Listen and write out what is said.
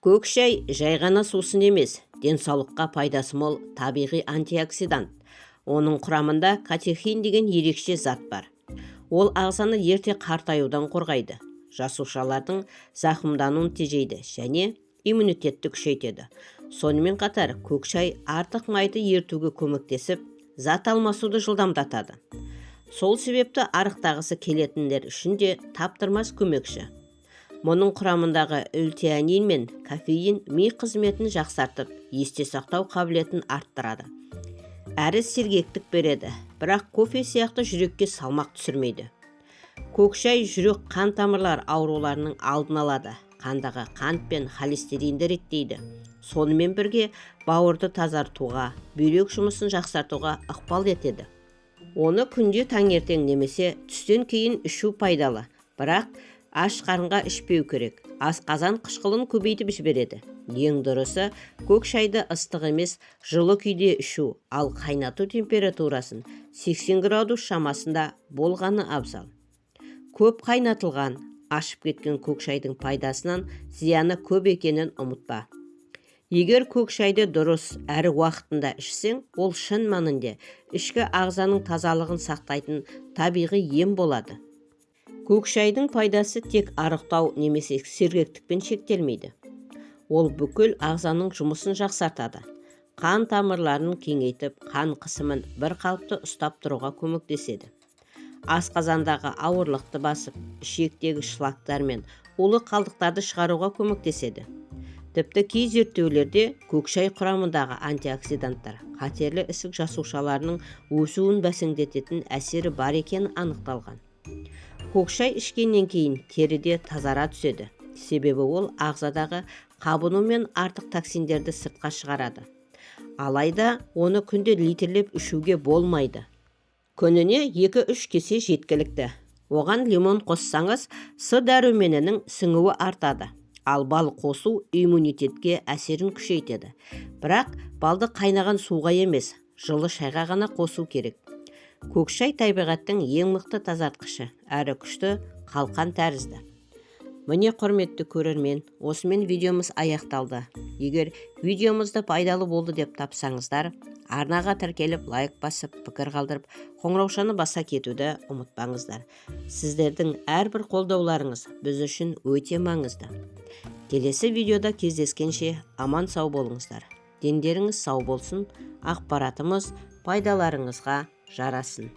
Көк шай жай ғана сусын емес, денсаулыққа пайдасы мол табиғи антиоксидант. Оның құрамында катехин деген ерекше зат бар. Ол ағзаны ерте қартаюдан қорғайды, жасушалардың зақымдануын тежейді және иммунитетті күшейтеді. Сонымен қатар көк шай артық майды ерітуге көмектесіп, зат алмасуды жылдамдатады. Сол себепті арықтағысы келетіндер үшін де таптырмас көмекші. Мұның құрамындағы L-теанин мен кофеин ми қызметін жақсартып, есте сақтау қабілетін арттырады. Әрі сергектік береді, бірақ кофе сияқты жүрекке салмақ түсірмейді. Көк шай жүрек қан тамырлар ауруларының алдын алады, қандағы қант пен холестеринді реттейді. Сонымен бірге бауырды тазартуға, бүйрек жұмысын жақсартуға ықпал етеді. Оны күнде таңертең немесе түстен кейін ішу пайдалы, бірақ аш қарынға ішпеу керек. Асқазан қышқылын көбейтіп жібереді. Ең дұрысы көк шайды ыстық емес, жылы күйде ішу, ал қайнату температурасын 80 градус шамасында болғаны абзал. Көп қайнатылған, ашып кеткен көк шайдың пайдасынан зияны көп екенін ұмытпа. Егер көк шайды дұрыс әрі уақытында ішсең, ол шын мәнінде ішкі ағзаның тазалығын сақтайтын табиғи ем болады. Көк шайдың пайдасы тек арықтау немесе сергектікпен шектелмейді. Ол бүкіл ағзаның жұмысын жақсартады. Қан тамырларын кеңейтіп, қан қысымын бір қалыпты ұстап тұруға көмектеседі. Асқазандағы ауырлықты басып, ішектегі шлактар мен улы қалдықтарды шығаруға көмектеседі. Тіпті кей зерттеулерде көк шай құрамындағы антиоксиданттар қатерлі ісік жасушаларының өсуін бәсеңдететін әсері бар екені анықталған. Көк шай ішкеннен кейін теріде тазара түседі. Себебі ол ағзадағы қабыну мен артық токсиндерді сыртқа шығарады. Алайда оны күнде литрлеп ішуге болмайды. Күніне 2-3 кесе жеткілікті. Оған лимон қоссаңыз, С дәруменінің сіңуі артады. Ал бал қосу иммунитетке әсерін күшейтеді. Бірақ балды қайнаған суға емес, жылы шайға ғана қосу керек. Көк шай табиғаттың ең мықты тазартқышы, әрі күшті қалқан тәрізді. Міне, құрметті көрермен, осымен видеомыз аяқталды. Егер видеомызды пайдалы болды деп тапсаңыздар, арнаға тіркеліп, лайк басып, пікір қалдырып, қоңыраушаны баса кетуді ұмытпаңыздар. Сіздердің әрбір қолдауларыңыз біз үшін өте маңызды. Келесі видеода кездескенше аман сау болыңыздар. Дендеріңіз сау болсын, ақпаратымыз пайдаларыңызға жарасын.